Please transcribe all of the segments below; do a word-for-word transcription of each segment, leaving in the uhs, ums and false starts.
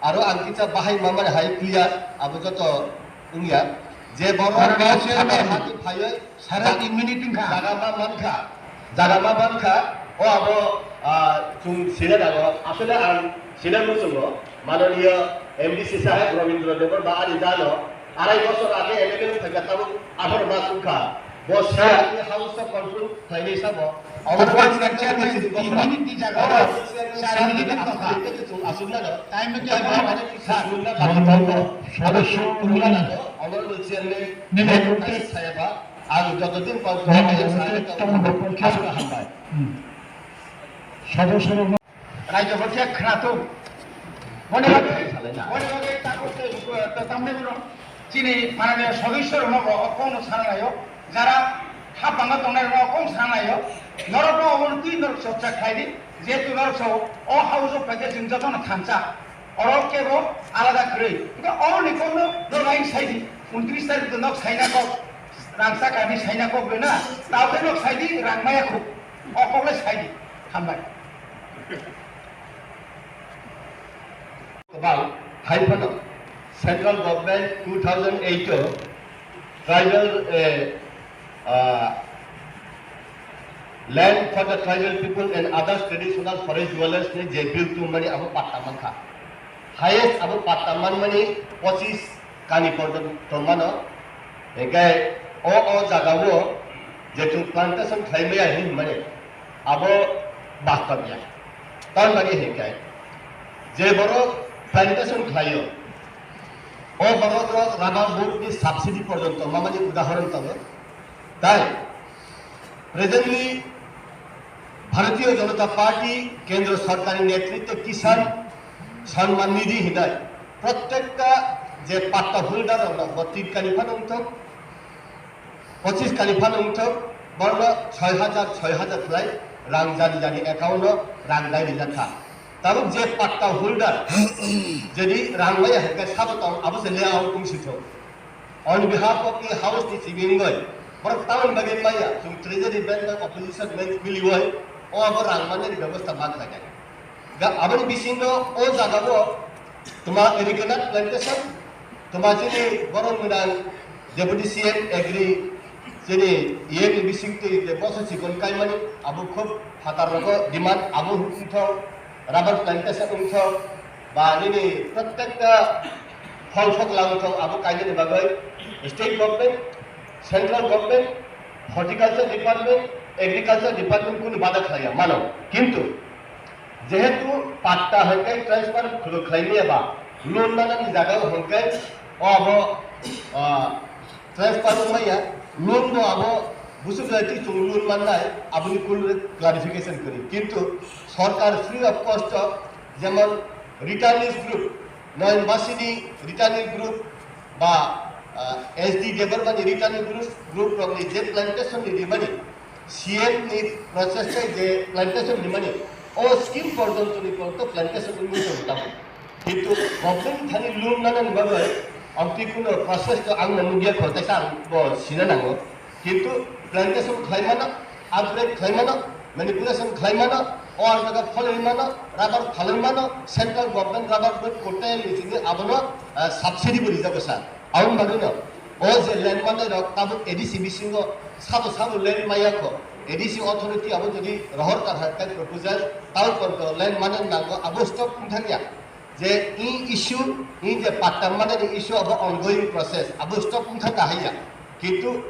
Aro ang kisa bahai mamani hai clear, abo joto wngya. Je borok Aro ba chairman, hati phaiwi sara immunity wngkha. Jaga ma mankha, jaga ma mankha, o abo, ah, chwng sina nango. Asole ang sina muchungo, mananiya M D C saheb Rabindra Debbarma ani jano, arai bosor age M L A wngkha, tabuk atharo mas wngkha. Bo sir, sir, ani house of control khlainai sabo. Otherwise, the chairman, immunity jaga, sir, immunity jaga. Aswk nano. Time to time. Sir, sir, sir. Honorable chairman, nini nini sayaba, ang joto din pau nini nini saya tamo doktor aswk hambai. Hmm. Sabo sabo. Raijrok khe khwnathung. Boni bagwi, boni bagwi tabuk tei, eh, tamni borok chini mananiya sodosyo rokno bo o kokno sana naio, jara ha banga tongnai rokno o kokno sana naio, norokno obono twi norok chorcha khlai di, jehetu norok sao o house o phaikhe chwng jotono thansa, oro kebo alada kwrwi. Hwnkhe oroni kokno norok ayang sai di, untris tarik nok saina kok, rangchak kami saina kok rwna, tao khe nok sai di, rang maya khuk, o kok le sai di, hambai. Kwbang, hai phano Central Government two thousand eight o tribal, eh, ah, Land for the Tribal People and Others Traditional Forest Dwellers ni je bill tongmani abo patta mankha. Highest abo patta manmani pochis kani porjonto mano. Hinkhe o, o jagao je chwng plantation khlai maya hinmani abo bastob ya. Tamoni hinkhe je borok plantation khlaio, o borok rok rubber board ni subsidy porjonto mamani udahoron tongo. Tai presently Bharatiya Janata Party kendro sarkarni netritwe Kisan Samman Nidhi hinai prottekta je patta holder rokno bo tin kani phano wngthok, pochis kani phano wngthok, borokno soi hajar, soi hajar khlai rang jani jani account o rang dai rijak kha. Tabuk je patta holder, jodi rang maya hinkhe sabo tong, abo se layout wng sithok. On behalf of the House ni simi wngwi, borok tamoni bagwi maya, chwng treasury bank bai opposition bank miliwi, o abo rang manani bebosta ma khlai nai. Ga-, aboni bisingo o jagao twma Eric Nath plantation, twma chini borok mwnang Deputy C M Agri, chini E M ni bisingtwi je boso chikon kaimani, abo khub phatar rogo demand, abo wngthok, rubber plantation wngthok, ba nini prottekta phol phokla wngthok, abo kainani bagwi state government, central government, horticulture department, agriculture department kunu bada khlaiya mano. Kintu jehetu patta hai khe transfer khwlwk khlaimaya ba loan manani jagao hwn khe o abo, ah, transfer wngmaya, loan bo abo busuk lai twi chwng loan mannai, aboni kunu clarification kwrwi. Kintu sorkar free of cost o jemon returnees group, Noyonbasini returnees group ba, ah, S D Debbarmani returnees group, group rokni je plantation ni rimani, C M ni process se je plantation rimani, o scheme porjonto ni porjonto plantation wngwi tongo tamo. Kintu government thani loan nanani bagwi amtwi kuno process to ang no nugya kho, kaisa ang bo sina nango. Kintu plantation khlai mano, upgrade khlai mano, manipulation khlai mano, o ang jaga phalwi mano, rubber phalwi mano, central government rubber board kotai ni sini abono, ah, subsidy bo rijago sir. Aboni bagwi no, o je land manai rok tabuk A D C bisingo sabo sabo land maya kho, A D C authority abo jodi rohor kar hai khe proposal, tao konto land manai nango, abo stop wng thangya. Je i issue, i je patta manani issue abo ongoing process, abo stop wngkha kahaya. Kintu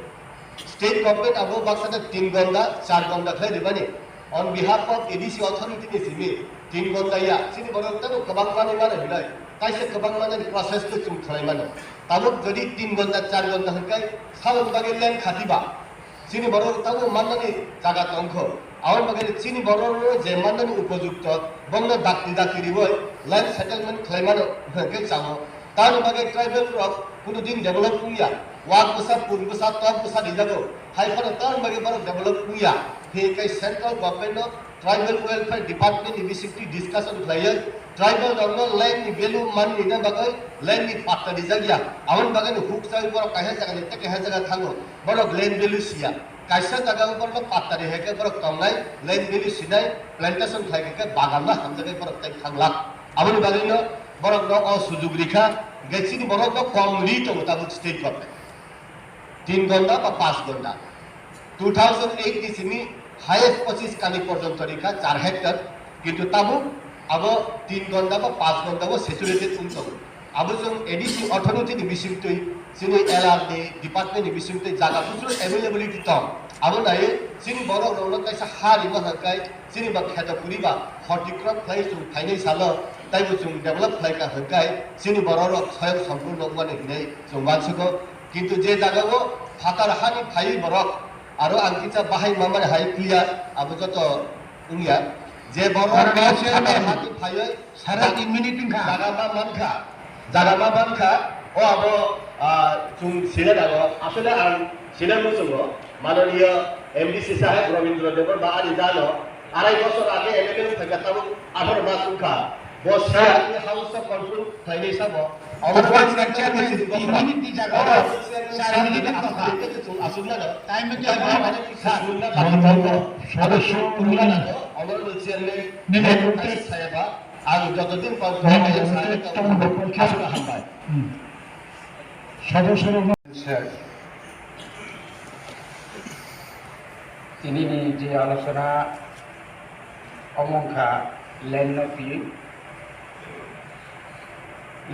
state government abo baksa de tin gonda, char gonda khlai ribani. On behalf of A D C authority ni simi tin gonda ya, chini borok tano kwbang manwi mano hinai, kaisa kwbang manani process khe chwng khlai mano. Tabuk jodi tin gonda, char gonda hwnkhai salon bagwi land khatiba. Chini borok tabuk mannani jaga tongkho. Aboni bagwi chini borok je mannani upojukto, bongno dakti dakti riwi land settlement khlai mano hwnkhe chao. Tamoni bagwi tribal rok kunu din develop wngya. Wak bwsa, pun bwsa, tok bwsa rijago. Hai phano tamoni bagwi borok develop wngya. Phiya khe central government no Tribal Welfare Department ni bisingtwi discussion khlaiwi tribal rokno land ni value man rina bagwi land ni patta rijak ya. Aboni bagwi ni huk chawi borok kaisa jaga ni tei kaisa jaga thango, borok land value siya. Kaisa jaga o borok patta ri hai khe borok tongnai, land value sinai, plantation khlai khe bagan no hamjakgwi borok tei thanglak. Aboni bagwi no Borok no o sujug rikha, hingke chini borok no kom ri tongo tabuk state government. Tin gonda ba pas gonda. Two thousand eight ni simi highest pochis kani porjonto rikha char hectare, kintu tabuk abo tin gonda ba pas gonda bo saturated wng tongo. Abo chwng A D C authority ni bisingtwi, chini L R ni department ni bisingtwi jaga buphuru availability tong. Abo nai chini borok rokno kaisa ha rima hwnkhe chini ba kheto kwrwi ba hor tikrok khlai chwng phainai salo taibo chwng develop khlai kha hwnkhe chini borok rok soyang sompurno wngmani hinwi chwng uansukgo. Kintu je jaga o phatar hani phaiwi borok aro ang kisa bahai mamani hai clear abo joto wngya. Je borok Aro phatar chairman. Hani phaiwi Sara tin minute wngkha. Jaga ma mankha, jaga ma mankha, o abo, ah, chwng sile nago, asole ang sile muchungo, manoniya M D C saheb Rabindra Debbarma ani jano, arai bosor age M L A wng thangkha tabuk atharo mas wngkha. Bo sir ani House of Control khlainai sabo. Abo Abo chairman, chairman, tin minute ni jaga o, abo chairman, char minute wngkha. Chwng asuk nano. Time wngkha. Abo sir. Sodosyo wngkha. Abo chairman. Nini Abo chairman. Ang joto din pau Nini tong, ang joto tong, din tong, tong, aswk hambai. Hmm. Sabo sabo ma- Sir. Tini ni je alochona omo wngkha land no twi.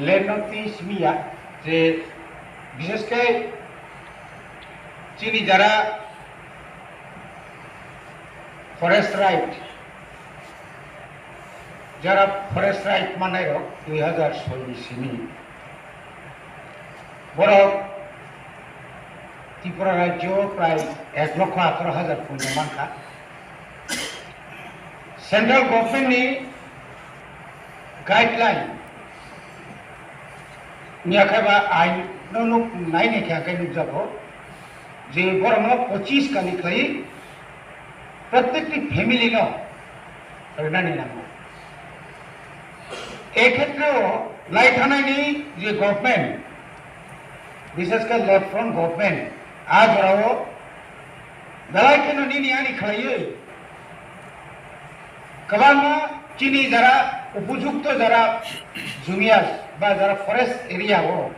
Land no twi simi ya je bishesh khe chini jara forest right, jara forest right manai rok dui hazar soi ni simi borok Tripura rajyo prai ek lokho atharo hazar puila mankha. Central government ni guideline ni akhe ba ain no nuk nai ni khe akhe nukjago je borok no pochis kali khlai Prottekti family no rwnani nango. E khetreo lai thangnani je government, bishesh khe left front government, a jorao belai kheno nini ani khlaiwi kwbangma chini jara upojukto jara jumia ba jara forest area o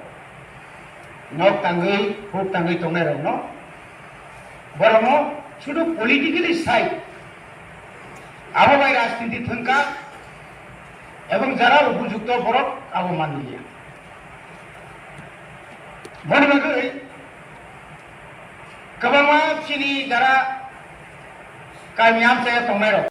nok tangwi, huk tangwi tongnai rokno, borokno sudu politically side, abo bai rajniti thwngkha, ebong jara upojukto borok abo manliya. Boni bagwi kwbangma chini jara kami amchaya tongnai rok.